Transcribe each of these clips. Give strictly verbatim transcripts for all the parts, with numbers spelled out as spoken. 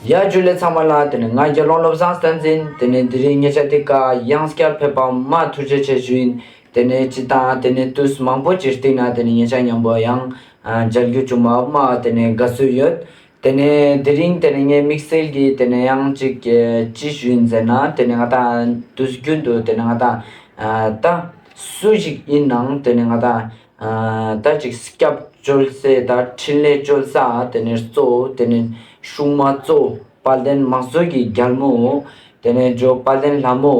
ཡ་ཇུ་ལེ་ཚང་མ་ལ། དེ་ནས་ང་དགེ་སློང་བློ་བཟང་བསྟན་འཛིན། དེ་ནས་དེ་རིང་ཉེ་ཆར་དེ་ཀ་ཡང་བསྐྱར་ཕེབས་པ་མ་ཐུགས་རྗེ་ཆེ་ཞུ་ཡིན། དེ་ནས་ཅི་དང་དེ་ནས་དུས་མང་པོ་ཅིག་སྟིང་ནེ་དེ་ནས་ཉེ་ཆར་མཉམ་པོ་ཡང་ཨ་མཇལ་རྒྱུ་བྱུང་བ་མ་དེ་ནས་དགའ་བསུ་ཡོད། དེ་ནས་དེ་རིང་དེ་ནས་ངའི་དམིགས་བསལ་གྱི་དེ་ནས་ཡང་ཅིག་ཅི་ཞུ་ཡིན་ཟེར་ན། དེ་ནས་ང་དང་དུས་རྒྱུན་དུ་དེ་ནས་ང་དང་ཨ་ད་སུ་ཞིག་ཡིན་ནའང་དེ་ནས་ང་དང་ཨ་ད་ཅིག་སྐྱབས་བཅོལ་སའི་ད་འཕྲིན་ལས་བཅོལ་ས་དེ་ནས་གཙོ་བོ་དེ་ནས་སྲུང་མ་གཙོ་བོ་དཔལ་ལྡན་དམག་ཟོར་གྱི་རྒྱལ་མོ་དེ་ནས་ཇོ་དཔལ་ལྡན་ལྷ་མོ།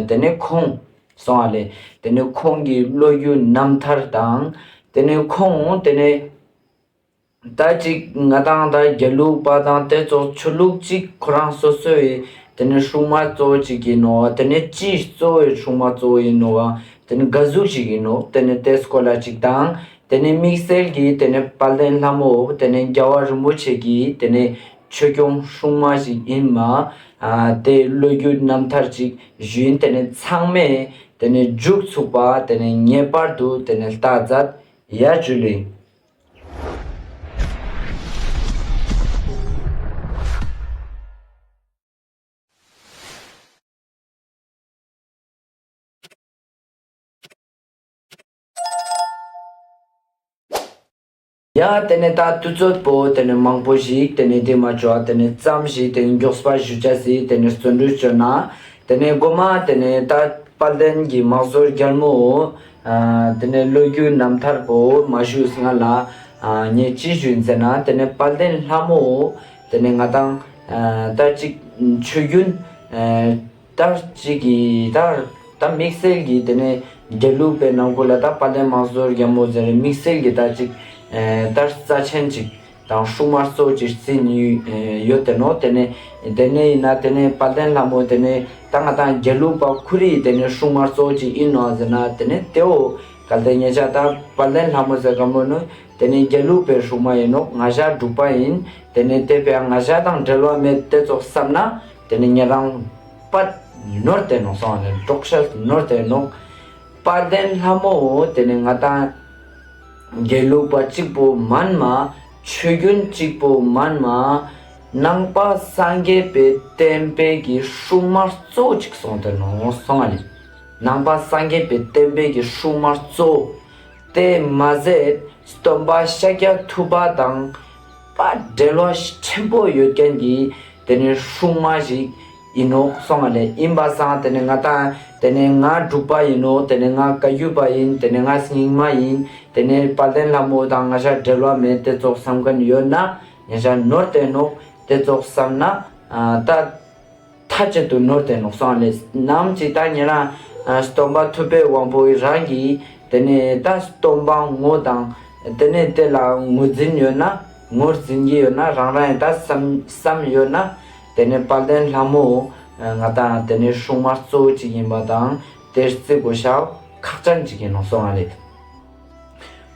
དེ་ནས་ཁོང་སོང་བ་ལས་དེ་ནས་ཁོང་གི་ལོ་རྒྱུས་རྣམ་ཐར་དང་དེ་ནས་ཁོང་དེ་ནས་ད་ཅིག་ང་དང་ད་དགེ་ལུགས་པ་དང་དེ་ཙོགས་ཆོས་ལུགས་ཅིག་ཁོ་རང་སོ་སོའི་དེ་ནས་སྲུང་མ་གཙོ་བོ་ཅིག་ཡིན་ནོག། དེ་ནས་ཅི་གཙོ་བོའི་སྲུང་མ་གཙོ་བོ་ཡིན་ནོག། དེ་ནས་ག་ཟུག་ཅིག་ཡིན་ནོག། དེ་ནས་དེ་སྐོར་ལ་ཅིག་དང་དེ་ནས་དམིགས་བསལ་གྱི་དེ་ནས་དཔལ་ལྡན་ལྷ་མོ་དེ་ནས་རྒྱལ་བ་རིན་པོ་ཆེ་གི་དེ་ནས་ཆོས་སྐྱོང་སྲུང་མ་ཞིག་ཡིན་མ་ཨ་དེ་ལོ་རྒྱུས་རྣམ་ཐར་ཅིག་ཞུ་ཡིན། དེ་ནས་ཚང་མས་དེ་ནས་མཇུག་ཚུགས་པ་དེ་ནས་ངེས་པར་དུ་དེ་ནས་ལྟ་མཛད། ཡ་ཇུ་ལེ། ཡ་དེ་ནས་ད་དུས་ཚོད་པོ་དེ་ནས་མང་པོ་ཞིག་དེ་ནས་དེ་མ་བཅོ་བ་དེ་ནས་ཙམ་ཞིག་དེ་ནས་མགྱོགས་པ་ཞུ་ཅེས་སི་དེ་ནས་བརྩོན་འགྲུས་བཅོ་ན། དེ་ནས་མགོ་མ་དེ་ནས་ད་དཔལ་ལྡན་གྱི་དམག་ཟོར་རྒྱལ་མོ་ཨ་དེ་ནས་ལོ་རྒྱུས་རྣམ་ཐར་པོ་མ་ཞུས་སྔ་ལ་ཨ་ངས་ཅི་ཞུ་ཡིན་ཟེར་ན། དེ་ནས་དཔལ་ལྡན་ལྷ་མོ་དེ་ནས་ང་དང་ཨ་ད་ཅིག་ཆོས་རྒྱུན་ཨ་ད་ཅིག་གི་ད་ད་དམིགས་བསལ་གྱི་དེ་ནས་དགེ་ལུགས་པའི་ནང་ཁུལ་ལ་ད་དཔལ་ལྡན་དམག་ཟོར་རྒྱལ་མོ་ཟེར་དམིགས་བསལ་གྱི་ད་ཅིག་ཨ་ད་རྩ་ཆེན་ཅིག་དང་སྲུང་མ་གཙོ་ཅིག་རྩིས་ནི་ཡོད་དེ་ནོག། དེ་ནས་དེ་ནས་ཡིན་ན་དེ་ནས་དཔལ་ལྡན་ལྷ་མོ་དེ་ནས་ད་ང་དང་དགེ་ལུགས་པ་ཁོ་རའི་དེ་ནས་སྲུང་མ་གཙོ་ཅིག་ཡིན་ནོག་ཟེར་ན། དེ་ནས་དེའོ་གལ་ཏེ་ཉེ་ཆར་ད་དཔལ་ལྡན་ལྷ་མོ་ཟེར་ག་མོ་ནོ། དེ་ནས་དགེ་ལུགས་པའི་སྲུང་མ་ཡིན་ནོག། ང་ཞ་འབྲུག་པ་ཡིན། དེ་ནས་དེ་བས་ང་ཞ་དང་འབྲེལ་བ་མེད་དེ་ཙོགས་བསམ་ན་དེ་ནས་ཉེ་རང་པད་ནོར་ཏེ་ནོག་སོང་བ་ལས་འགྲོགས་ཤེས་ནོར་ཏེ་ནོག། དཔལ་ལྡན་ལྷ་མོ་དེ་ནས་ང་དང་དགེ་ལུགས་པ་གཅིག་པོ་མན་མ་ཆོས་རྒྱུན་གཅིག་པོ་མན་མ་ནང་པ་སངས་རྒྱས་པའི་བསྟན་པའི་གི་སྲུང་མ་གཙོ་ཅིག་སོང་སྟེ་ནོག་སོང་བ་ལས། ནང་པ་སངས་རྒྱས་པའི་བསྟན་པའི་གི་སྲུང་མ་གཙོ། དེ་མ་ཟད་སྟོན་པ་ཤཱཀྱ་ཐུབ་པ་དང་པ་འབྲེལ་བ་ཆེན་པོ་ཡོད་མཁན་གྱི་དེ་ནས་སྲུང་མ་ཞིག་ཡིན་ནོག་སོང་བ་ལས། ཡིན་པ་སང་དེ་ནས་ང་དང་དེ་ནས་ང་འབྲུག་པ་ཡིན་ནོག། དེ་ནས་ང་བཀའ་བརྒྱུད་པ་ཡིན། དེ་ནས་ང་རྙིང་མ་ཡིན། དེ་ནས་དཔལ་ལྡན་ལྷ་མོ་དང་ང་ཞ་འབྲེལ་བ་མེད་དེ་ཙོགས་བསམ་མཁན་ཡོད་ན་ང་ཞ་ནོར་ཏེ་ནོག། དེ་ཙོགས་བསམ་ན་ཨ་ད་མཐའ་གཅིག་ཏུ་ནོར་ཏེ་ནོག་སོང་བ་ལས། ནམ་ཅིག་ད་ཉེ་རང་ཨ་སྟོན་པ་ཐུབ་པའི་དབང་པོ་རང་གིས་དེ་ནས་ད་སྟོན་པ་ངོ་དང་དེ་ནས་དེ་ལ་ངོས་འཛིན་ཡོད་ན་ངོས་འཛིན་གྱི་ཡོད་ན་རང་རང་ཡང་ད་བསམ་བསམ་ཡོད་ན་དེ་ནས་དཔལ་ལྡན་ལྷ་མོ་ང་དང་དེ་ནས་སྲུང་མ་གཙོ་བོ་ཅིག་ཡིན་པ་དང་དེ་རྩི་དགོས་ཤེས་ཁག་ཅན་ཅིག་ཡིན་ནོག་སོང་བ་ལས།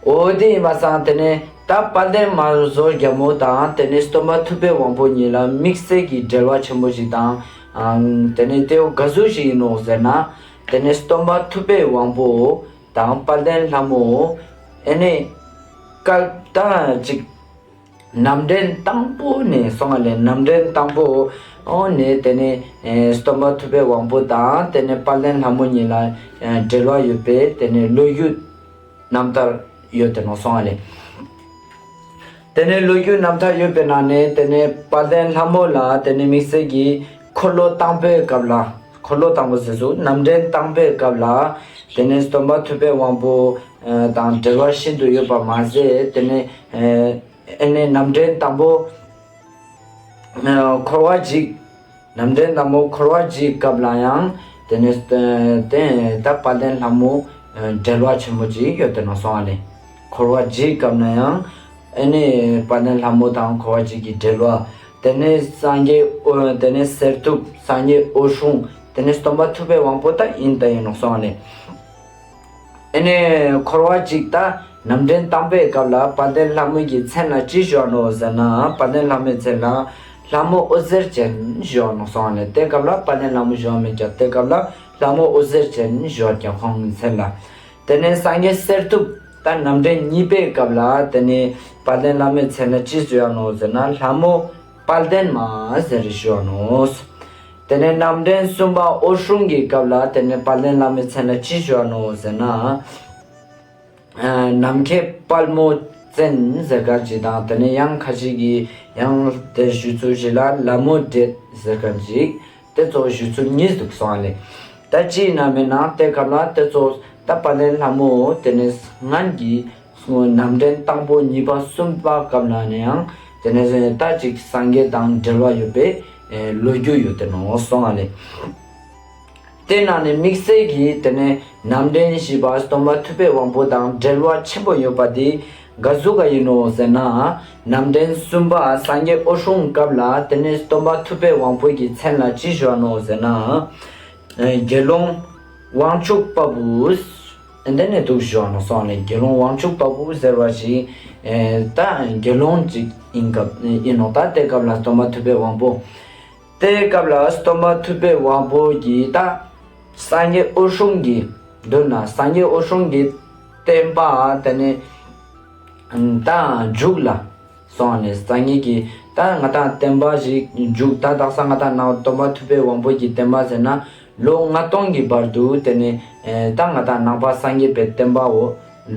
འོ་དེ་ཡིན་པ་སང་དེ་ནས་ད་དཔལ་ལྡན་དམག་ཟོར་རྒྱལ་མོ་དང་དེ་ནས་སྟོན་པ་ཐུབ་པའི་དབང་པོ་གཉིས་ལ་དམིགས་བསལ་གྱི་འབྲེལ་བ་ཆེན་པོ་ཞིག་དང་ཨང་དེ་ནས་དེའོ་ག་ཟུག་ཞིག་ཡིན་ནོག་ཟེར་ན། དེ་ནས་སྟོན་པ་ཐུབ་པའི་དབང་པོ་དང་དཔལ་ལྡན་ལྷ་མོ་ཨེ་ནས་སྐབས་དང་ཅིག་རྣམ་འདྲེན་དང་པོ་ནས་སོང་བ་ལས། རྣམ་འདྲེན་དང་པོ་འོ་ནས་དེ་ནས་ཨེ་སྟོན་པ་ཐུབ་པའི་དབང་པོ་དང་དེ་ནས་དཔལ་ལྡན་ལྷ་མོ་གཉིས་ལ་ཨེ་འབྲེལ་བ་ཡོད་པའི་དེ་ནས་ལོ་རྒྱུས་རྣམ་ཐར་ཡོད་དེ་ནོག་སོང་བ་ལས། དེ་ནས་ལོ་རྒྱུས་རྣམ་ཐར་ཡོད་པའི་ནང་ནས་དེ་ནས་དཔལ་ལྡན་ལྷ་མོ་ལ་དེ་ནས་དམིགས་བསལ་གྱི་འཁོར་ལོ་དང་པོའི་སྐབས་ལ། འཁོར་ལོ་དང་པོ་ཟེར་ཟུག་རྣམ་འདྲེན་དང་པོའི་སྐབས་ལ་དེ་ནས་སྟོན་པ་ཐུབ་པའི་དབང་པོ་ཨ་དང་འབྲེལ་བ་ཤིན་ཏུ་ཡོད་པ་མ་ཟད་དེ་ནས་ཨ་ཨེ་ནས་རྣམ་འདྲེན་དང་པོ་ཨ་འཁོར་བ་འཇིག་རྣམ་འདྲེན་དང་པོ་འཁོར་བ་འཇིག་སྐབས་ལ་ཡང་དེ་ནས་ཨ་དེ་ད་དཔལ་ལྡན་ལྷ་མོ་ཨ་འབྲེལ་བ་ཆེན་པོ་ཅིག་ཡོད་དེ་ནོག་སོང་བ་ལས། འཁོར་བ་འཇིག་སྐབས་ན་ཡང་ཨེ་ནས་དཔལ་ལྡན་ལྷ་མོ་དང་འཁོར་བ་འཇིག་གི་འབྲེལ་བ། དེ་ནས་སངས་རྒྱས་འོ་དེ་ནས་གསེར་ཐུབ་སངས་རྒྱས་འོད་སྲུང་དེ་ནས་སྟོན་པ་ཐུབ་པའི་དབང་པོ་ད་ཡིན་ད་ཡིན་ནོག་སོང་བ་ལས། ཨེ་ནས་འཁོར་བ་འཇིག་ད་རྣམ་འདྲེན་དང་པོའི་སྐབས་ལ་དཔལ་ལྡན་ལྷ་མོ་གི་མཚན་ལ་ཅི་ཞུ་བ་ནོག་ཟེར་ན། དཔལ་ལྡན་ལྷ་མོའི་མཚན་ལ་ལྷ་མོ་འོད་ཟེར་ཅན་ཞུ་བ་ནོག་སོང་བ་ལས། དེ་སྐབས་ལ་དཔལ་ལྡན་ལྷ་མོ་ཞུ་བ་མེད་ཀྱང་དེ་སྐབས་ལ་ལྷ་མོ་འོད་ཟེར་ཅན་ཞུ་བ་ཀྱང་ཁོང་གི་མཚན་ལ། དེ་ནས་སངས་རྒྱས་གསེར་ཐུབ་ད་རྣམ་འདྲེན་གཉིས་པའི་སྐབས་ལ་དེ་ནས་དཔལ་ལྡན་ལྷ་མོའི་མཚན་ལ་ཅི་ཞུ་བ་ནོག་ཟེར་ན། ལྷ་མོ་ དཔལ་ལྡན་མ་ཟེར་ཞུའ་ནོག། དེ་ནས་རྣམ་འདྲེན་གསུམ་པ་འོད་སྲུང་གི་སྐབས་ལ་དེ་ནས་དཔལ་ལྡན་ལྷ་མོའི་མཚན་ལ་ཅི་ཞུའ་ནོག་ཟེར་ན། ནམ་མཁའི་དཔལ་མོ་ཅན་ཟེར་མཁན་ཅིག་དང་དེ་ནས་ཡང་ཁ་ཅིག་གིས་ཡང་དེ་ཞུ་ཚུལ་ཞིག་ལ་ལྷ་མོ་འདྲེད་ཟེར་མཁན་ཅིག། དེ་ཙོགས་ཞུ་ཚུལ་གཉིས་འདུག་སོང་ཨ་ལེ། ད་ཅི་ཡིན་ན་མིན་ན་དེ་སྐབས་ལ་དེ་ཙོགས་ད་དཔལ་ལྡན་ལྷ་མོ་དེ་ནས་སྔན་གྱི་རྣམ་འདྲེན་དང་པོ་གཉིས་པ་གསུམ་པ་སྐབས་ལ་ནི་ཡང་དེ་ནས་ད་ཅིག་སངས་རྒྱས་དང་འབྲེལ་བ་ཡོད་པའི་ལོ་རྒྱུས་ཡོད་དེ་ནོག་སོང་ཨ་ལེ། དེ་ནང་ནས་དམིགས་བསལ་གྱི་དེ་ནས་རྣམ་འདྲེན་བཞི་པ་སྟོན་པ་ཐུབ་པའི་དབང་པོ་དང་འབྲེལ་བ་ཆེན་པོ་ཡོད་པ་དེ་ག་ཟུག་ག་ཡིན་ནོག་ཟེར་ན། རྣམ་འདྲེན་གསུམ་པ་སངས་རྒྱས་འོད་སྲུང་སྐབས་ལ་དེ་ནས་སྟོན་པ་ཐུབ་པའི་དབང་པོ་གི་མཚན་ལ་ཅི་ཞུའ་ནོག་ཟེར་ན། དགེ་སློང་དབང་ཕྱུག་དཔའ་བོ། དེ་ནས་འདུག་ཞུའ་ནོག་སོང་ནས་དགེ་སློང་དབང་ཕྱུག་དཔའ་བོ་ཟེར་བ་ཞིག་ད་དགེ་སློང་ཅིག་ཡིན་སྐབས་ཡིན་ནོག་ད་དེ་སྐབས་ལ་སྟོན་པ་ཐུབ་པའི་དབང་པོ། དེའི་སྐབས་ལ་སྟོན་པ་ཐུབ་པའི་དབང་པོ་གིས་ད་སངས་རྒྱས་འོད་སྲུང་གི་མདུན་ན་སངས་རྒྱས་འོད་སྲུང་གི་བསྟན་པ་དེ་ནས་ད་མཇུག་ལ་སོང་ནས་སངས་རྒྱས་ཀྱི་ད་ང་དང་བསྟན་པ་ཞིག་མཇུག་ད་དག་ས་ང་དང་ནང་སྟོན་པ་ཐུབ་པའི་དབང་པོ་གི་བསྟན་པ་ཟེར་ན་ལོ་ལྔ་སྟོང་གི་བར་དུ་དེ་ནས་ད་ང་དང་ནང་པ་སངས་རྒྱས་པའི་བསྟན་པ་བོ་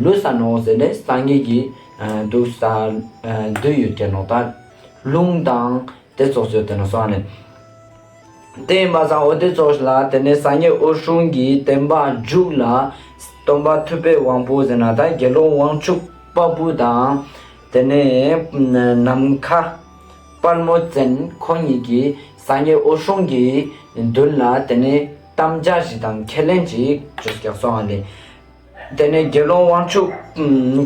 ལུས་ས་ནོག་ཟེར་ནས་སངས་རྒྱས་ཀྱི་འདུག་ས་འདུས་ཡོད་ཀྱི་ནོག་ད་ལུང་དང་། དེ་ཙོགས་ཡོད་དེ་ནོག་སོང་ནས། དེ་ཡིན་པ་སང་འོ་དེ་ཙོགས་ལ་དེ་ནས་སངས་རྒྱས་འོད་སྲུང་གི་བསྟན་པ་མཇུག་ལ་སྟོན་པ་ཐུབ་པའི་དབང་པོ་ཟེར་ན་ད་དགེ་སློང་དབང་ཕྱུག་དཔའ་བོ་དང་དེ་ནས་ནམ་མཁའ་དཔལ་མོ་ཅན་ཁོང་གཉིས་ཀྱིས་སངས་རྒྱས་འོད་སྲུང་གི་མདུན་ལ་དེ་ནས་དམ་བཅའ་ཞིག་དང་ཁས་ལེན་ཅིག་བཅོས་ཀྱག་སོང་ནས། དེ་ནས་དགེ་སློང་དབང་ཕྱུག་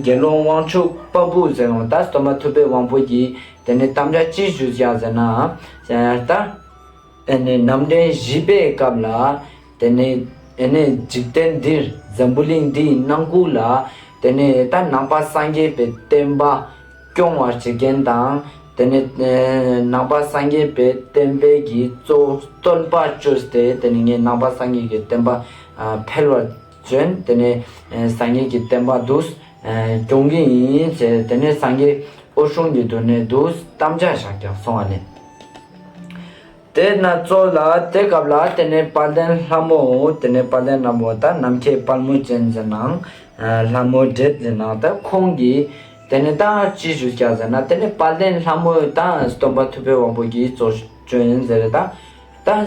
དགེ་སློང་དབང་ཕྱུག་དཔའ་བོ་ཟེར་བ་ད་སྟོན་པ་ཐུབ་པའི་དབང་པོ་གིས་དེ་ནས་དམ་བཅའ་ཅི་ཞུས་ཀྱག་ཟེར་ན། ད་དེ་ནས་རྣམ་འདྲེན་བཞི་པའི་སྐབས་ལ་དེ་ནས་དེ་ནས་འཇིག་རྟེན་འདིར་འཛམ་བུ་གླིང་འདིའི་ནང་ཁུལ་ལ་དེ་ནས་ད་ནང་པ་སངས་རྒྱས་པའི་བསྟན་པ་སྐྱོང་བར་བྱེད་མཁན་དང་དེ་ནས་ནང་པ་སངས་རྒྱས་པའི་བསྟན་པའི་གི་གཙོ་བོ་སྟོན་པ་བཅོས་ཏེ་དེ་ནས་ངས་ནང་པ་སངས་རྒྱས་ཀྱི་བསྟན་པ་འཕེལ་བར་བྱོན། དེ་ནས་སངས་རྒྱས་ཀྱི་བསྟན་པ་འདུག་སྐྱོང་གི་ཡིན་ཟེར་དེ་ནས་སངས་རྒྱས་འོད་སྲུང་གི་མདུན་ནས་འདུག་དམ་བཅའ་བཞག་ཀྱག་སོང་བ་ནས། དེ་ན་ཙོགས་ལ་དེ་སྐབས་ལ་དེ་ནས་དཔལ་ལྡན་ལྷ་མོ་དེ་ནས་དཔལ་ལྡན་ལྷ་མོ་ད་ནམ་མཁའི་དཔལ་མོ་ཅན་ཟེར་ནའང་ལྷ་མོ་འདྲེད་ཟེར་ནའང་ད་ཁོང་གིས་དེ་ནས་ད་ཅི་ཞུས་ཀྱག་ཟེར་ན་དེ་ནས་དཔལ་ལྡན་ལྷ་མོ་ད་སྟོན་པ་ཐུབ་པའི་དབང་པོ་གིས་གཙོ་བྱོན་ཟེར་ད་ད།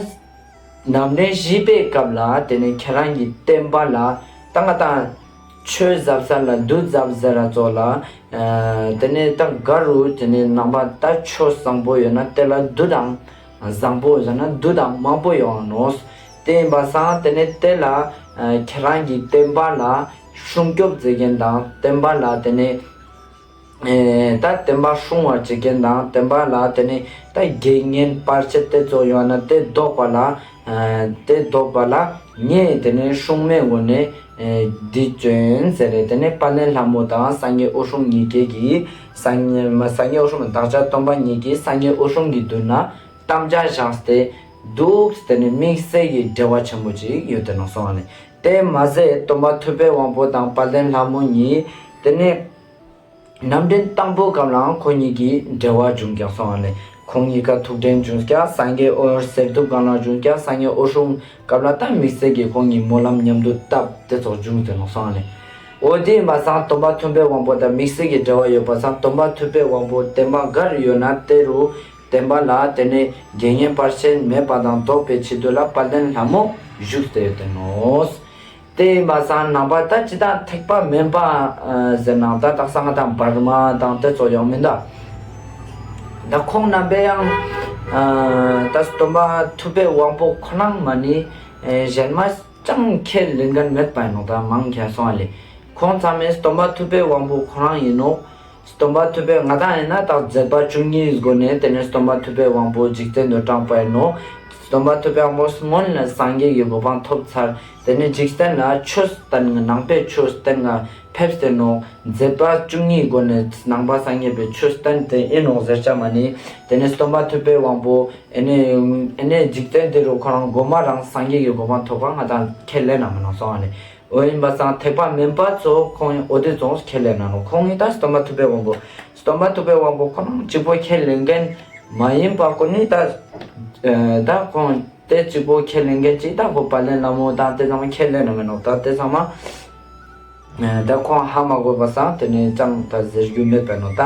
རྣམ་འདྲེན་བཞི་པའི་སྐབས་ལ་དེ་ནས་ཁྱེད་རང་གི་བསྟན་པ་ལ་ད་ང་དང་ཆོས་ཟབ་ས་ལ་བདུད་ཟབ་ཟེར་ར་ཙོགས་ལ་དེ་ནས་ད་ག་རུ་དེ་ནས་ནང་པ་ད་ཆོས་བཟང་པོ་ཡོད་ན་དེ་ལ་བདུད་དང་བཟང་པོ་ཡོད་ན་བདུད་དང་མང་པོ་ཡོང་ནོག། དེ་ཡིན་པ་སང་དེ་ནས་དེ་ལ་ཁྱེད་རང་གི་བསྟན་པ་ལ་སྲུང་སྐྱོབ་མཛད་མཁན་དང་བསྟན་པ་ལ་དེ་ནས་ཨེ་ད་བསྟན་པ་སྲུང་བར་བྱེད་མཁན་དང་བསྟན་པ་ལ་དེ་ནས་ད་རྒྱལ་ངན་བར་ཆད་དེ་ཙོགས་ཡོང་ན་དེ་བཟློག་པ་ལ་ཨ་དེ་བཟློག་པ་ལ་ངས་དེ་ནས་སྲུང་མའི་ངོས་ནས་ཨེ་འདི་བྱོན་ཟེར་རེ་དེ་ནས་དཔལ་ལྡན་ལྷ་མོ་དང་སངས་རྒྱས་འོད་སྲུང་གཉིས་ཀས་ཀྱིས་སངས་རྒྱས་མ་སངས་རྒྱས་འོད་སྲུང་མ་བདག་ཅག་སྟོན་པ་གཉིས་ཀྱིས་སངས་རྒྱས་འོད་སྲུང་གི་མདུན་ན་དམ་བཅའ་བཞག་སྟེ་འདུག། དེ་ནས་དམིགས་བསལ་གྱི་འབྲེལ་བ་ཆེན་པོ་ཅིག་ཡོད་དེ་ནོག་སོང་བ་ནས་དེ་མ་ཟད་སྟོན་པ་ཐུབ་པའི་དབང་པོ་དང་དཔལ་ལྡན་ལྷ་མོ་གཉིས་དེ་ནས། རྣམ་འདྲེན་དང་པོ་སྐབས་ལའང་ཁོང་གཉིས་ཀྱི་འབྲེལ་བ་བྱུང་ཀྱག་སོང་བ་ལས་ཁོང་གཉིས་ཀ་ཐུག་འཕྲད་བྱུང་ཀྱག། སངས་རྒྱས་འོད་གསལ་ཐུབ་སྒང་ལ་བྱུང་ཀྱག། སངས་རྒྱས་འོད་སྲུང་སྐབས་ལ་ད་དམིགས་བསལ་གྱི་ཁོང་གཉིས་སྨོན་ལམ་མཉམ་དུ་བཏབ་དེ་ཙོགས་བྱུང་ཟེར་ནོག་སོང་བ་ལས། འོ་དེ་ཡིན་པ་སང་སྟོན་པ་ཐུབ་པའི་དབང་པོ་དང་དམིགས་བསལ་གྱི་འབྲེལ་བ་ཡོད་པ་སང་སྟོན་པ་ཐུབ་པའི་དབང་པོ་བསྟན་པ་ག་རུ་ཡོད་ན་དེ་རུ་བསྟན་པ་ལ་དེ་ནས་རྒྱལ་ངན་བར་ཆད་མེད་པ་དང་བཟློག་པའི་ཆེད་དུ་ལ་དཔལ་ལྡན་ལྷ་མོ་བཞུགས་ཏེ་ཡོད་དེ་ནོག། དེ་ཡིན་པ་སང་ནང་པ་ད་ཅི་དང་ཐེག་པ་དམན་པ་ཨ་ཟེར་ནའང་ད་དག་ས་ང་དང་བར་མ་དང་དེ་ཙོགས་ཡོང་མིན་ད། ད་ཁོང་རྣམ་པས་ཡང་ཨ་ད་སྟོན་པ་ཐུབ་པའི་དབང་པོ་ཁོ་རང་མ་ནི་ཨེ་གཞན་མ་ཅང་ཁས་ལེན་མཁན་མེད་པ་ཡིན་ནོག། ད་མང་ཆེ་སོང་བ་ལས་ཁོང་ཚང་མས་སྟོན་པ་ཐུབ་པའི་དབང་པོ་ཁོ་རང་ཡིན་ནོག། སྟོན་པ་ཐུབ་པའི་ང་དང་ཡིན་ན་ད་མཛད་པ་བཅུ་གཉིས་སྒོ་ནས་དེ་ནས་སྟོན་པ་ཐུབ་པའི་དབང་པོ་འཇིག་རྟེན་དུ་དྲངས་པ་ཡིན་ནོག། སྟོན་པ་ཐུབ་པའི་དབང་པོ་སྔོན་ལ་སངས་རྒྱས་ཀྱི་གོ་འཕང་ཐོབ་ཚར། དེ་ནས་འཇིག་རྟེན་ལ་ཆོས་བསྟན་ནང་པའི་ཆོས་བསྟན་ནང་ཕེབས་ཏེ་ནོག། མཛད་པ་བཅུ་གཉིས་སྒོ་ནས་ནང་པ་སངས་རྒྱས་པའི་ཆོས་བསྟན་ཏེ་ཡིན་ནོག་ཟེར་ཆ་མ་ནི། དེ་ནས་སྟོན་པ་ཐུབ་པའི་དབང་པོ་ཨེ་ནས་ཨེ་ནས་འཇིག་རྟེན་འདི་རུ་ཁོ་རང་གོ་མ་རང་སངས་རྒྱས་ཀྱི་གོ་འཕང་ཐོབ་པ་ང་དང་ཁས་ལེན་ན་མི་ནོག་སོང་བ་ལས། འོ་ཡིན་པ་སང་ཐེག་པ་དམན་པ་ཚོ་ཁོང་ཡང་འོ་དེ་ཙོགས་ཁས་ལེན་ན་ནོག། ཁོང་ཡིན་ད་སྟོན་པ་ཐུབ་པའི་དབང་པོ། སྟོན་པ་ཐུབ་པའི་དབང་པོ་ཁོ་རང་གཅིག་པོ་ཁས་ལེན་མཁན་ མ་ཡིན་པ་ཀུན་ནི་ད་ད་ཁོང་དེ་གཅིག་པོ་ཁས་ལེན་མཁན་ཅིག་ད་ཁོ་དཔལ་ལྡན་ལྷ་མོ་དང་དེ་ཚང་མ་ཁས་ལེན་ན་མེད་ནོག་ད་དེ་ཚང་མ། ད་ཁོང་ཧ་མ་གོ་བ་སང་དེ་ནས་ཅང་ད་ཟེར་རྒྱུ་མེད་པ་ནོག་ད་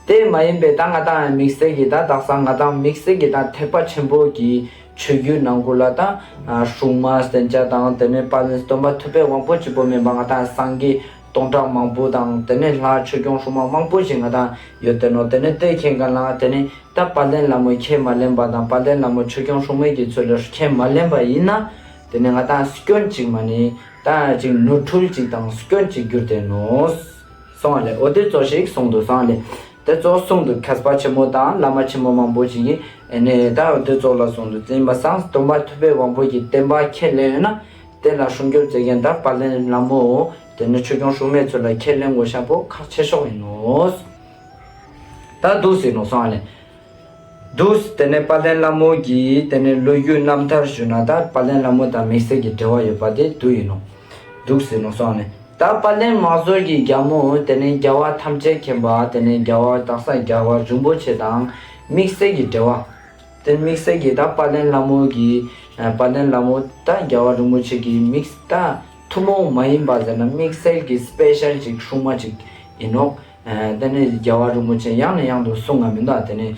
དེ་མ་ཡིན་པའི་ད་ང་ཏང་དམིགས་བསལ་གྱི་ད་དག་ས་ང་ཏང་དམིགས་བསལ་གྱི་ད་ཐེག་པ་ཆེན་པོ་གི་ཆོས་བརྒྱུད་ནང་ཁུལ་ལ་ད་སྲུང་མ་བསྟེན་ཅེས་དང་དེ་ནས་དཔལ་སྟོན་པ་ཐུབ་པའི་དབང་པོ་གཅིག་པོ་མིན་པ་ང་ཏང་སངས་རྒྱས་སྟོང་ཕྲག་མང་པོ་དང་དེ་ནས་ལྷ་ཆོས་སྐྱོང་སྲུང་མ་མང་པོ་ཞིག་ང་ཏང་ཡོད་དེ་ནོག་དེ་ནས་དེ་ཁྱེད་ག་ལ་དེ་ནས་ད་དཔལ་ལྡན་ལྷ་མོ་ཁས་མ་ལེན་པ་དང་དཔལ་ལྡན་ལྷ་མོ་ཆོས་སྐྱོང་སྲུང་མའི་གི་ཚུལ་ལ་ཁས་མ་ལེན་པ་ཡིན་ན་དེ་ནས་ང་ཏང་སྐྱོན་གཅིག་མ་ནི་ད་ཅིག་ནོར་འཁྲུལ་གཅིག་དང་སྐྱོན་གཅིག་གྱུར་ཏེ་ནོག་སོང་བ་ལེ། འོ་དེ་ཙོགས་ཤིག་གསུངས་འདུག་སོང་བ་ལེ། དེ་ཙོགས་གསུངས་འདུག་མཁས་པ་ཆེན་མོ་དང་བླ་མ་ཆེན་མོ་མང་པོ་ཞིག་གིས་ཨེ་ནས་ད་འོ་དེ་ཙོགས་ལ་གསུངས་འདུག་དེ་ཡིན་པ་སང་སྟོན་པ་ཐུབ་པའི་དབང་པོ་གི་བསྟན་པ་ཁས་ལེན་ཡོད་ན་དེ་ལ་སྲུང་སྐྱོབ་མཛད་མཁན་ད་དཔལ་ལྡན་ལྷ་མོ་དེ་ནས་ཆོས་སྐྱོང་སྲུང་མའི་ཚུལ་ལ་ཁས་ལེན་དགོས་ཤེས་པོ་ཁག་ཆེ་ཤོས་ཡིན་ནོག་ད་འདུག་ཟེར་ནོག་སོང་བ་ལེ། འདུག་དེ་ནས་དཔལ་ལྡན་ལྷ་མོ་གི་དེ་ནས་ལོ་རྒྱུས་རྣམ་ཐར་ཞུ་ན་ད་དཔལ་ལྡན་ལྷ་མོ་དང་དམིགས་བསལ་གྱི་འབྲེལ་བ་ཡོད་པ་དེ་འདུག་ཡིན་ནོག་འདུག་ཟེར་ནོག་སོང་ནས་ད་དཔལ་ལྡན་དམག་ཟོར་གྱི་རྒྱལ་མོ་དེ་ནས་རྒྱལ་བ་ཐམས་ཅད་མཁྱེན་པ་དེ་ནས་རྒྱལ་བ་དག་ས་རྒྱལ་བ་རིན་པོ་ཆེ་དང་དམིགས་བསལ་གྱི་འབྲེལ་བ། དེ་དམིགས་བསལ་གྱི་ད་དཔལ་ལྡན་ལྷ་མོ་གི་ཨ་དཔལ་ལྡན་ལྷ་མོ་ད་རྒྱལ་བ་རིན་པོ་ཆེ་གི་དམིགས་ད་ཐུན་མོང་མ་ཡིན་པ་ཟེར་ན་དམིགས་བསལ་གྱི་སྤེ་ཤལ་ཅིག་སྲུང་མ་ཅིག་ཡིན་ནོག་ཨ་དེ་ནས་རྒྱལ་བ་རིན་པོ་ཆེ་ཡང་ནས་ཡང་དུ་གསུང་ང་མི་འདུག་དེ་ནས་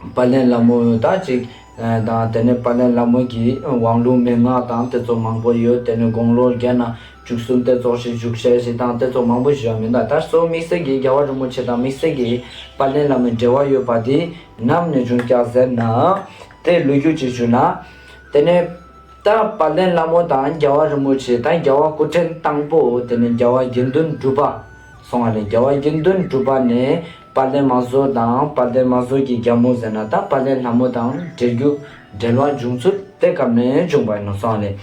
དཔལ་ལྡན་ལྷ་མོ་ད་ཅིག་ཨ་དང་དེ་ནས་དཔལ་ལྡན་ལྷ་མོ་གི་དབང་ལུང་མན་ངག་དང་དེ་ཙོགས་མང་པོ་ཡོད། དེ་ནས་དགུང་ལོ་བརྒྱ་ན་བཅུ་གསུམ་དེ་ཙོགས་ཤིག་བཞུགས་ཤེས་ཤིག་དང་དེ་ཙོགས་མང་པོ་ཞིག་ཡོད་མི་འདུག་ད་གཙོ་བོ་དམིགས་བསལ་གྱི་རྒྱལ་བ་རིན་པོ་ཆེ་དང་དམིགས་བསལ་གྱི་དཔལ་ལྡན་ལྷ་མོའི་འབྲེལ་བ་ཡོད་པ་དེ་ནམ་ནས་བྱུང་ཀྱག་ཟེར་ན། དེ་ལོ་རྒྱུས་ཅིག་ཞུ་ན། དེ་ནས་ད་དཔལ་ལྡན་ལྷ་མོ་དང་རྒྱལ་བ་རིན་པོ་ཆེ་དང་རྒྱལ་བ་སྐུ་ཕྲེང་དང་པོ་དེ་ནས་རྒྱལ་བ་དགེ་འདུན་གྲུབ་པ་སོང་བ་ལས་རྒྱལ་བ་དགེ་འདུན་གྲུབ་པ་ནས་དཔལ་ལྡན་དམག་ཟོར་དང་དཔལ་ལྡན་དམག་ཟོར་གྱི་རྒྱལ་མོ་ཟེར་ན་ད་དཔལ་ལྡན་ལྷ་མོ་དང་འབྲེལ་རྒྱུ་འབྲེལ་བ་བྱུང་ཚུལ་དེ་སྐབས་ནས་བྱུང་བ་ཡིན་ནོག་སོང་བ་ལས།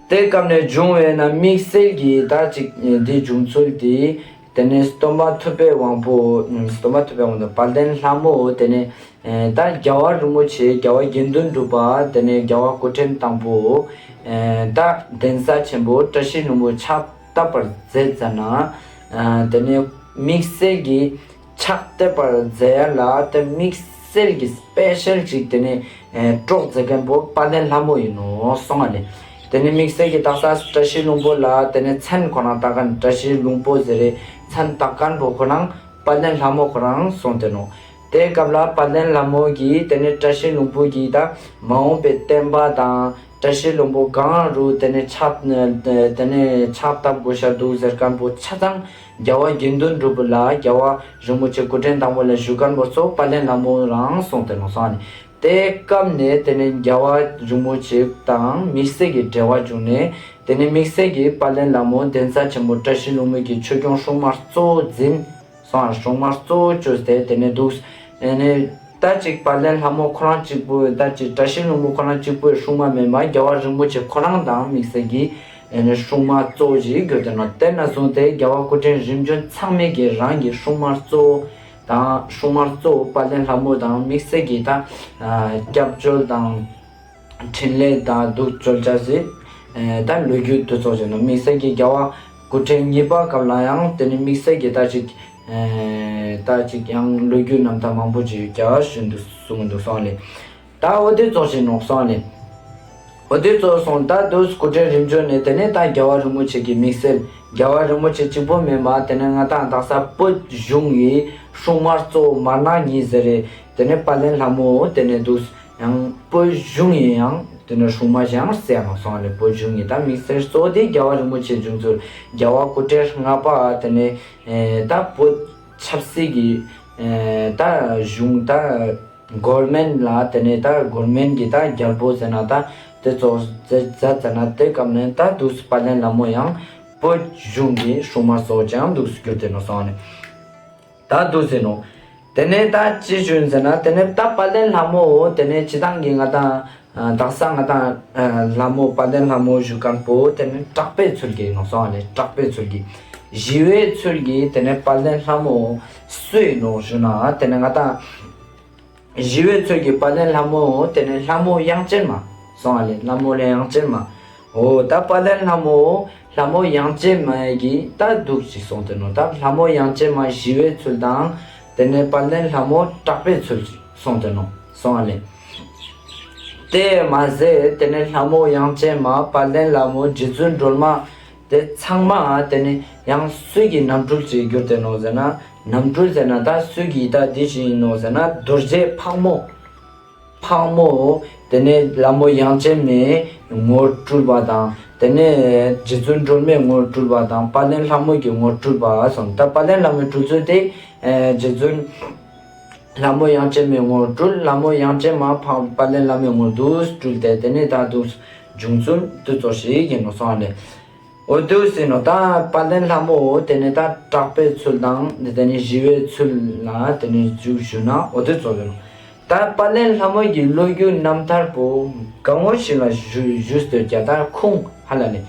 དེ་སྐབས་ནས་བྱུང་བས་ན་དམིགས་བསལ་གྱི་ད་ཅིག་འདི་བྱུང་ཚུལ་དེ། དེ་ནས་སྟོན་པ་ཐུབ་པའི་དབང་པོ། སྟོན་པ་ཐུབ་པའི་དབང་པོ་དཔལ་ལྡན་ལྷ་མོ། དེ་ནས་ད་རྒྱལ་བ་རིན་པོ་ཆེ་རྒྱལ་བ་དགེ་འདུན་གྲུབ་པ། དེ་ནས་རྒྱལ་བ་སྐུ་ཕྲེང་དང་པོ། ད་གདན་ས་ཆེན་པོ་བཀྲ་ཤིས་ལྷུན་པོ་ཕྱག་བཏབ་པར་མཛད་ཙ་ན། དེ་ནས་དམིགས་བསལ་གྱི་ཕྱག་བཏབ་པར་མཛད་ཡ་ལ་དེ་དམིགས་བསལ་གྱི་སྤེ་ཤལ་ཅིག་དེ་ནས་ཨེ་གྲོགས་མཛད་མཁན་པོ་དཔལ་ལྡན་ལྷ་མོ་ཡིན་ནོག་སོང་བ་ལས། དེ་ནས་དམིགས་བསལ་གྱི་དག་ས་བཀྲ་ཤིས་ལྷུན་པོ་ལ་དེ་ནས་མཚན་ཁོ་རང་བཏགས་མཁན་བཀྲ་ཤིས་ལྷུན་པོ་ཟེར་རེ་མཚན་བཏགས་མཁན་པོ་ཁོ་རང་དཔལ་ལྡན་ལྷ་མོ་ཁོ་རང་སོང་སྟེ་ནོག་དེ་སྐབས་ལ་དཔལ་ལྡན་ལྷ་མོ་གིས་དེ་ནས་བཀྲ་ཤིས་ལྷུན་པོ་གིས་ད་མ་འོངས་པའི་བསྟན་པ་དང་བཀྲ་ཤིས་ལྷུན་པོ་གང་རུ་དེ་ནས་ཕྱག་དེ་ནས་ཕྱག་བཏབ་དགོས་ཤ་འདུག་ཟེར་མཁན་པོ་ཆ་ཚང་རྒྱལ་བ་དགེ་འདུན་གྲུབ་པ་ལ་རྒྱལ་བ་རིན་པོ་ཆེ་སྐུ་ཕྲེང་དང་པོ་ལ་ཞུ་མཁན་པོ་ཚོ་དཔལ་ལྡན་ལྷ་མོ་རང་སོང་སྟེ་ནོག་སོང་ནས། དེ་སྐབས་ནས་དེ་ནས་རྒྱལ་བ་རིན་པོ་ཆེ་དང་དམིགས་བསལ་གྱི་འབྲེལ་བ་བྱུང་ནས་དེ་ནས་དམིགས་བསལ་གྱི་དཔལ་ལྡན་ལྷ་མོ་གདན་ས་ཆེན་པོ་བཀྲ་ཤིས་ལྷུན་པོ་གི་ཆོས་སྐྱོང་སྲུང་མ་གཙོ་བོ་འཛིན་སོང་ང་། སྲུང་མ་གཙོ་བོ་བཅོས་ཏེ་དེ་ནས་འདུག་ཨེ་ནས་ད་ཅིག་དཔལ་ལྡན་ལྷ་མོ་ཁོ་རང་གཅིག་པོ་ད་ཅིག་བཀྲ་ཤིས་ལྷུན་པོ་ཁོ་རང་གཅིག་པོའི་སྲུང་མ་མེན་པ་རྒྱལ་བ་རིན་པོ་ཆེ་ཁོ་རང་དང་དམིགས་བསལ་གྱི་ཨེ་ནས་སྲུང་མ་གཙོ་བོ་ཞིག་གྱུར་ཏེ་ནོག་དེ་ནས་བཟུང་སྟེ་རྒྱལ་བ་སྐུ་ཕྲེང་རིམ་བྱོན་ཚང་མས་ཀྱི་རང་གི་སྲུང་མ་གཙོ་བོ་དང་སྲུང་མ་གཙོ་བོ་དཔལ་ལྡན་ལྷ་མོ་དང་དམིགས་བསལ་གྱི་ད་ཨ་སྐྱབས་བཅོལ་དང་འཕྲིན་ལས་དང་གདུགས་བཅོལ་བྱ་ཟེར་ཨེ་ད་ལོ་རྒྱུས་དེ་ཚོ་བྱས་ནོག་དམིགས་བསལ་གྱི་རྒྱལ་བ་སྐུ་ཕྲེང་གཉིས་པ་སྐབས་ལ་ཡང་དེ་ནས་དམིགས་བསལ་གྱི་ད་ཅིག་ཨེ་ད་ཅིག་ཡང་ལོ་རྒྱུས་རྣམ་ཐར་མང་པོ་ཅིག་ཡོད་ཀྱག་ཞུ་འདུག་གསུང་འདུག་སོང་ལེ། ད་འོ་དེ་ཙོགས་ཤིག་ནོག་སོང་ནས། འོ་དེ་ཙོགས་སོང་ད་དུ་སྐུ་ཕྲེང་རིམ་བྱོན་ནས་དེ་ནས་ད་རྒྱལ་བ་རིན་པོ་ཆེ་གི་དམིགས་བསལ་རྒྱལ་བ་རིན་པོ་ཆེ་གཅིག་པོ་མེན་པ་དེ་ནས་ང་ཏང་དག་ས་བོད་གཞུང་གི་སྲུང་མ་གཙོ་བོ་མར་ནག་གཉིས་ཟེར་རེ་དེ་ནས་དཔལ་ལྡན་ལྷ་མོ་དེ་ནས་འདུག་ཡང་བོད་གཞུང་ཡིན་ཡང་དེ་ནས་སྲུང་མ་ཞིག་ཡང་གསལ་ཡང་སོང་ལེ། བོད་གཞུང་གི་ད་དམིགས་བསལ་གཙོ་བོ་དེ་རྒྱལ་བ་རིན་པོ་ཆེ་བྱུང་ཚུལ་རྒྱལ་བ་སྐུ་ཕྲེང་ལྔ་པ་དེ་ནས་ད་བོད་ཆབ་སྲིད་ཀྱི་ད་གཞུང་ད་གོར་མེན་ལ་དེ་ནས་ད་གོར་མེན་གྱི་ད་རྒྱལ་པོ་ཟེར་ན་ད་དེ་ཙོགས་མཛད་ཙ་ན་དེ་སྐབས་ནས་ད་འདུག་སེ་དཔལ་ལྡན་ལྷ་མོ་ཡང་བོད་གཞུང་གི་སྲུང་མ་གཙོ་བོ་ཅིག་ཡང་འདུག་སེ་གྱུར་ཏེ་ནོག་སོང་ནས་ད་འདུག་སེ་ནོག་དེ་ནས་ད་ཅི་ཞུ་ཡིན་ཟེར་ན་དེ་ནས་ད་དཔལ་ལྡན་ལྷ་མོ་དེ་ནས་སྤྱིར་བཏང་གི་ང་ཏང་དག་ས་ང་ཏང་ལྷ་མོ་དཔལ་ལྡན་ལྷ་མོ་ཞུ་མཁན་པོ་དེ་ནས་དྲག་པོའི་ཚུལ་གྱི་ནོག་སོང་ནས་དྲག་པོའི་ཚུལ་གྱི་ཞི་བའི་ཚུལ་གྱི་དེ་ནས་དཔལ་ལྡན་ལྷ་མོ་སུ་ཡིན་ནོག་ཞུ་ན་དེ་ནས་ང་ཏང་ཞི་བའི་ཚུལ་གྱི་དཔལ་ལྡན་ལྷ་མོ་དེ་ནས་ལྷ་མོ་དབྱངས་ཅན་མ་སོང་བ་ལེ། ལྷ་མོ་ལེ་དབྱངས་ཅན་མ། འོ་ད་དཔལ་ལྡན་ལྷ་མོ་ལྷ་མོ་དབྱངས་ཅན་མ་གི་ད་འདུག་ཅིག་སོང་སྟེ་ནོག་ད་ལྷ་མོ་དབྱངས་ཅན་མ་ཞི་བའི་ཚུལ་དང་ དེ་ནས་དཔལ་ལྡན་ལྷ་མོ་སྐྲག་པའི་ཚུལ་གྱིས་སོང་སྟེ་ནོག་སོང་ང་ལེ། དེ་མ་ཟད་དེ་ནས་ལྷ་མོ་དབྱངས་ཅན་མ་དཔལ་ལྡན་ལྷ་མོ་རྗེ་བཙུན་སྒྲོལ་མ་དེ་ཚང་མ་དེ་ནས་ཡང་སུ་གི་རྣམ་སྤྲུལ་ཅིག་གྱུར་ཏེ་ནོག་ཟེར་ན། རྣམ་སྤྲུལ་ཟེར་ན་ད་སུ་གི་ད་འདི་ཞིག་ཡིན་ནོག་ཟེར་ན། རྡོ་རྗེ་ཕག་མོ། ཕག་མོ། དེ་ནས་ལྷ་མོ་དབྱངས་ཅན་མའི་ངོར་སྤྲུལ་པ་དང་། དེ་ནས་རྗེ་བཙུན་སྒྲོལ་མའི་ངོར་སྤྲུལ་པ་དང་། དཔལ་ལྡན་ལྷ་མོ་གི་ངོར་སྤྲུལ་པ་སོང་། ད་དཔལ་ལྡན་ལྷ་མོའི་སྤྲུལ་ཚུལ་དེ་ཨེ་རྗེ་བཙུན་ལྷ་མོ་དབྱངས་ཅན་མའི་ངོར་སྤྲུལ། ལྷ་མོ་དབྱངས་ཅན་མ་ཕག་དཔལ་ལྡན་ལྷ་མོའི་ངོར་འདུག་སྤྲུལ་ཏེ། དེ་ནས་ད་འདུག་བྱུང་ཚུལ་འདི་ཙོགས་ཤིག་ཡིན་ནོག་སོང་ང་ལེ། འོ་དུ་ཟེར་ནོག་ད་དཔལ་ལྡན་ལྷ་མོ་དེ་ནས་ད་སྐྲག་པའི་ཚུལ་དང་དེ་ནས་ཞི་བའི་ཚུལ་ལ་དེ་ནས་འཇུག་ཞུ་ན་འོ་དུ་ཙོགས་ཡིན་ནོག་ད་དཔལ་ལྡན་ལྷ་མོ་གི་ལོ་རྒྱུས་རྣམ་ཐར་པོ་གང་བོ་ཞིག་ལ་ཞུ་ཞུས་ཏེ་ཡོད་ཀྱག་ད་ཁུངས་ཧ་ལ་ནི་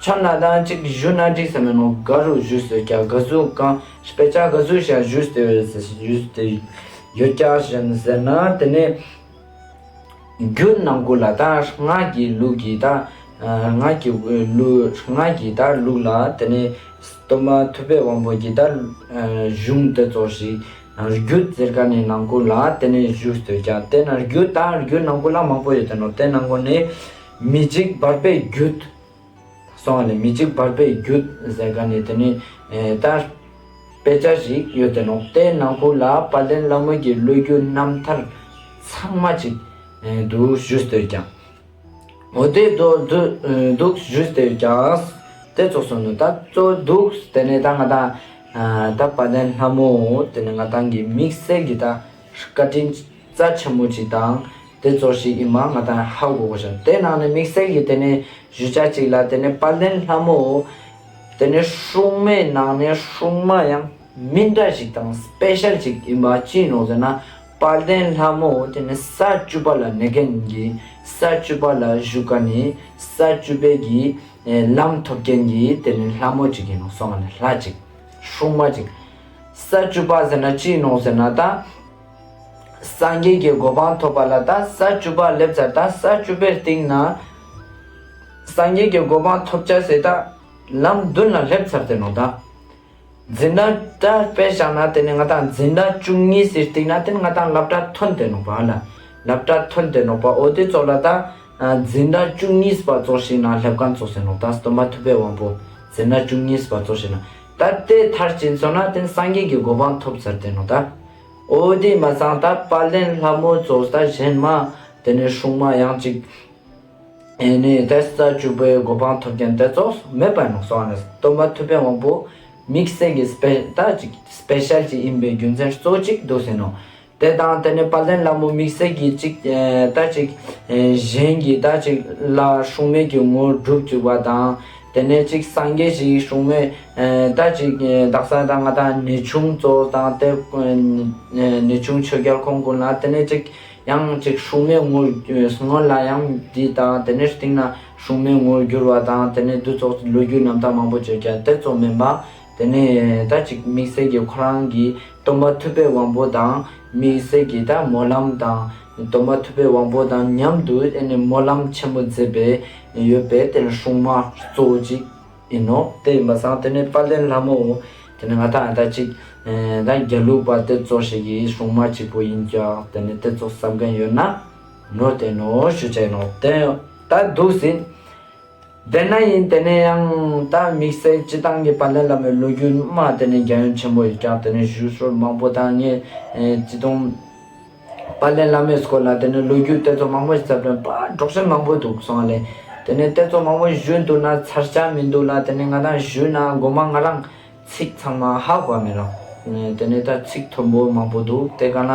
ཆ་ན་ད་ཅིག་ཞུ་ན་འགྲིག་ས་མེད་ནོག་ག་རུ་ཞུས་ཏེ་ཡོད་ཀྱག་ག་ཟུག་གང་དཔེ་ཆ་ག་ཟུག་ཞིག་ཞུས་ཏེ་ཡོད་ཞུས་ཏེ་ཡོད་ཀྱག་ཞེས་ཟེར་ན། དེ་ནས་རྒྱུད་ནང་ཁུལ་ལ་ད་སྔགས་ཀྱི་ལུགས་ཀྱི་ད་ཨ་སྔགས་ཀྱི་ལུགས་སྔགས་ཀྱི་ད་ལུགས་ལ་དེ་ནས་སྟོན་པ་ཐུབ་པའི་དབང་པོ་གི་ད་ཨ་གཞུང་དེ་ཙོགས་ཤིག་རྒྱུད་ཟེར་མཁན་ནི་ནང་ཁུལ་ལ་དེ་ནས་ཞུས་ཏེ་ཡོད་ཀྱག་དེ་ན་རྒྱུད་ད་རྒྱུད་ནང་ཁུལ་ལ་མང་པོ་ཡོད་དེ་ནོག་དེ་ནང་ཁུལ་ནས་མི་འཇིགས་བར་པའི་རྒྱུད་སོང་ང་ལེ། མི་འཇིགས་བར་པའི་རྒྱུད་ཟེར་མཁན་ནི་དེ་ནི་ཨེ་ད་དཔེ་ཆ་ཞིག་ཡོད་དེ་ནོག་དེ་ནང་ཁུལ་ལ་དཔལ་ལྡན་ལྷ་མོ་གི་ལོ་རྒྱུས་རྣམ་ཐར་ཚང་མ་ཅིག་ཨེ་འདུག་ཞུས་ཏེ་ཡོད་ཀྱག་འོ་དེ་འདུག་འདུག་འདུག་ཞུས་ཏེ་ཡོད་ཀྱག་དེ་ཙོགས་སོང་ནོག་ད་གཙོ་འདུག་དེ་ནས་ད་ང་ད་ཨ་ད་དཔལ་ལྡན་ལྷ་མོ་དེ་ནས་ང་ཏང་གི་དམིགས་བསལ་གྱི་ད་བཀའ་དྲིན་རྩ་ཆེན་མོ་ཅིག་དང་དེ་ཙོགས་ཤིག་ཡིན་པ་ང་ཏང་ཧ་གོ་དགོས་ཤག་དེ་ནང་ནས་དམིགས་བསལ་གྱི་དེ་ནས་ཞུ་བྱ་ཅིག་ལ་དེ་ནས་དཔལ་ལྡན་ལྷ་མོ་དེ་ནས་སྲུང་མའི་ནང་ནས་སྲུང་མ་ཡང་མི་འདྲ་ཞིག་དང་སྤེ་ཤལ་ཅིག་ཡིན་པ་ཅི་ཡིན་ནོག་ཟེར་ན། དཔལ་ལྡན་ལྷ་མོ་དེ་ནས་ས་བཅུ་པ་ལ་གནས་མཁན་གྱི་ས་བཅུ་པ་ལ་བཞུགས་མཁན་ནི་ས་བཅུ་པའི་གི་ལམ་ཐོབ་མཁན་གྱི་དེ་ནས་ལྷ་མོ་ཅིག་ཡིན་ནོག་སོང་ང་ལེ། ལྷ་ཅིག་སྲུང་མ་ཅིག་ས་བཅུ་པ་ཟེར་ན་ཅི་ཡིན་ནོག་ཟེར་ན་ད། སངས་རྒྱས་ཀྱི་གོ་འཕང་ཐོབ་པ་ལ་ད་ས་བཅུ་པ་སླེབས་ཚར། ད་ས་བཅུ་པའི་སྟེང་ན་སངས་རྒྱས་ཀྱི་གོ་འཕང་ཐོབ་བྱ་ཟེར་ད་ལམ་མདུན་ལ་སླེབས་ཚར་ཏེ་ནོག་ད། འཛིན་གྲྭ་ད་དཔེ་བཞག་ན་དེ་ནས་ང་ཏང་འཛིན་གྲྭ་བཅུ་གཉིས་སི་སྟེང་ན་དེ་ནས་ང་ཏང་སློབ་གྲྭ་ཐོན་ཏེ་ནོག་པ་ལ། སློབ་གྲྭ་ཐོན་ཏེ་ནོག་པ། འོ་དེ་ཙོགས་ལ་ད་འཛིན་གྲྭ་བཅུ་གཉིས་པ་ཙོགས་ཤིག་ན་སླེབས་མཁན་ཙོགས་ཟེར་ནོག་ད་སྟོན་པ་ཐུབ་པའི་དབང་པོ་འཛིན་གྲྭ་བཅུ་གཉིས་པ་ཙོགས་ཤིག་ན་ད་དེ་མཐར་ཕྱིན་སོང་ན་དེ་ནས་སངས་རྒྱས་ཀྱི་གོ་འཕང་ཐོབ་ཚར་ཏེ་ནོག་ད། འོ་དེ་མ་ཚང་ད་དཔལ་ལྡན་ལྷ་མོ་ཙོགས་ད་གཞན་མ་དེ་ནས་སྲུང་མ་ཡང་ཅིག་ཨེ་ནས་དེ་ས་བཅུ་པའི་གོ་འཕང་ཐོབ་མཁན་དེ་ཙོགས་མེད་པ་ནོག་སོང་ནས་སྟོན་པ་ཐུབ་པའི་དབང་པོ་དམིགས་བསལ་གྱི་སྤེ་ད་ཅིག་སྤེ་ཤལ་ཅིག་ཡིན་པའི་རྒྱུ་མཚན་གཙོ་ཅིག་འདུག་ཟེར་ནོག་དེ་དང་དེ་ནས་དཔལ་ལྡན་ལྷ་མོ་དམིགས་བསལ་གྱི་ཅིག་ཨེ་ད་ཅིག་ཨེ་གཞན་གྱི་ད་ཅིག་ལ་སྲུང་མའི་གི་ངོར་སྒྲུབ་བཅུག་པ་དང་། དེ་ནས་ཅིག་སངས་རྒྱས་ཤིག་སྲུང་མའི་ཨེ་ད་ཅིག་ཨེ་དག་ས་དང་ང་ཏང་གནས་ཆུང་ཙོགས་དང་དེ་ཨེ་གནས་ཆུང་ཆོས་རྒྱལ་ཁོང་ཀུན་ལ་དེ་ནས་ཅིག་ཡང་ཅིག་སྲུང་མའི་ངོར་སྔོན་ལ་ཡང་འདི་དང་དེ་ནས་སྟེང་ན་སྲུང་མའི་ངོར་གྱུར་བ་དང་དེ་ནས་འདི་ཙོགས་ལོ་རྒྱུས་རྣམ་ཐར་མང་པོ་བརྗོད་ཀྱང་དེ་ཙོགས་མིན་པ། དེ་ནས་ད་ཅིག་དམིགས་བསལ་གྱི་ཁོ་རང་གི་སྟོན་པ་ཐུབ་པའི་དབང་པོ་དང་དམིགས་བསལ་གྱི་ད་སྨོན་ལམ་དང་སྟོན་པ་ཐུབ་པའི་དབང་པོ་དང་མཉམ་དུ་དེ་ནས་སྨོན་ལམ་ཆེན་པོ་མཛད་པའི་ཡོད་པའི་དེ་ནས་སྲུང་མ་གཙོ་བོ་ཅིག་ཡིན་ནོག་དེ་ཡིན་པ་སང་དེ་ནས་དཔལ་ལྡན་ལྷ་མོ་དེ་ནས་ང་ཏང་ད་ཅིག་ཨེ་ད་དགེ་ལུགས་པ་དེ་ཙོགས་ཤིག་གི་སྲུང་མ་གཅིག་པོ་ཡིན་ཀྱང་དེ་ནས་དེ་ཙོགས་བསམ་མཁན་ཡོད་ན་ནོར་ཏེ་ནོག་ཞུ་ཅེས་ནོག་དེ་ད་འདུག་ཟིན། དེ་ན་ཡིན་དེ་ནས་ཡང་ད་དམིགས་བསལ་སྤྱི་བཏང་གི་དཔལ་ལྡན་ལྷ་མོའི་ལོ་རྒྱུས་མ་དེ་ནས་རྒྱ་ཡན་ཆེན་པོ་ཡིན་ཀྱང་དེ་ནས་ཞུ་སྲོལ་མང་པོ་དང་ངས་ཨེ་སྤྱི་བཏང་དཔལ་ལྡན་བླ་མའི་སྐོར་ལ་དེ་ནས་ལོ་རྒྱུས་དེ་ཚོ་མང་པོ་ཞིག་ཟབ་དོན་པ་སྒྲོག་ཤེས་མང་པོ་འདུག་སོང་ལེ། དེ་ནས་དེ་ཚོ་མང་པོ་ཞུས་འདུག་ན་ཚར་ཆ་མི་འདུག་ལ་དེ་ནས་ང་རང་ཞུས་ན་མགོ་མ་ང་རང་ཚིག་ཚང་མ་ཧ་གོ་མི་རུང་། དེ་ནས་ད་ཚིག་མཐོན་པོ་མང་པོ་འདུག་དེ་ག་ན་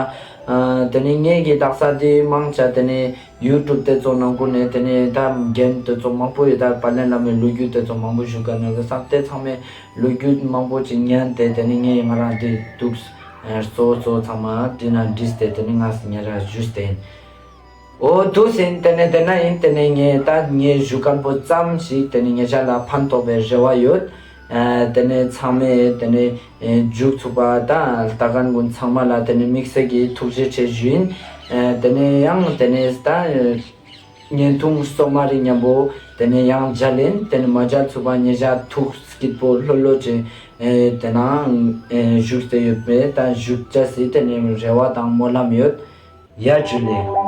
དེ་ནས་ངས་ཀྱི་དག་ས་དེ་མང་ཆ་དེ་ནས་ཡུ་ཊུབ་དེ་ཚོ་ནང་ཁུལ་ནས་དེ་ནས་ད་རྒན་དེ་ཚོ་མང་པོ་ཡོད། ད་དཔལ་ལྡན་བླ་མའི་ལོ་རྒྱུས་དེ་ཚོ་མང་པོ་ཞུ་ག་ནས་ལ་སང་དེ་ཚང་མས་ལོ་རྒྱུས་མང་པོ་ཅིག་ཉན་ཏེ་དེ་ནས་ངས་ང་རང་འདི་འདུག་གཙོ་བོ་གཙོ་བོ་ཚང་མ་འདི་ན་བྲིས་ཏེ་དེ་ནས་ང་ཉེ་རང་ཞུས་ཏེ་ཡིན། འོ་འདུག་ཟིན་དེ་ནས་དེ་ན་ཡིན་དེ་ནས་ངས་ད་ངས་ཞུ་མཁན་པོ་ཙམ་ཞིག་དེ་ནས་ཉེ་ཆར་ལ་ཕན་ཐོགས་པའི་རེ་བ་ཡོད། དེ་ནས་ཚང་མས་དེ་ནས་མཇུག་ཚུགས་པ་ད་ལྟ་མཁན་ཀུན་ཚང་མ་ལ་དེ་ནས་དམིགས་བསལ་གྱི་ཐུགས་རྗེ་ཆེ་ཞུ་ཡིན། དེ་ནས་ཡང་དེ་ནས་ད་ བརྙན་ཐུང་སོ་མ་རེ་མཉམ་པོ་ཏེ་ནེ་ཡང་མཇལ་ཨིན། ཏེ་ནེ་མ་མཇལ་ཚུག་པ་ཉེ་ཞ་ཐུགས་སྐྱིད་པོ་ལྷོད་ལྷོད་ཅིག་ཨེ་ཏེ་ནེ་ཨེ་བཞུགས་ཏེ་ཡོད་པས། ད་བཞུགས་ཅེས་སི་ཏེ་ནེ་རེ་བ་དང་སྨོན་ལམ་ཡོད། ཡ་ཇུ་ལེ།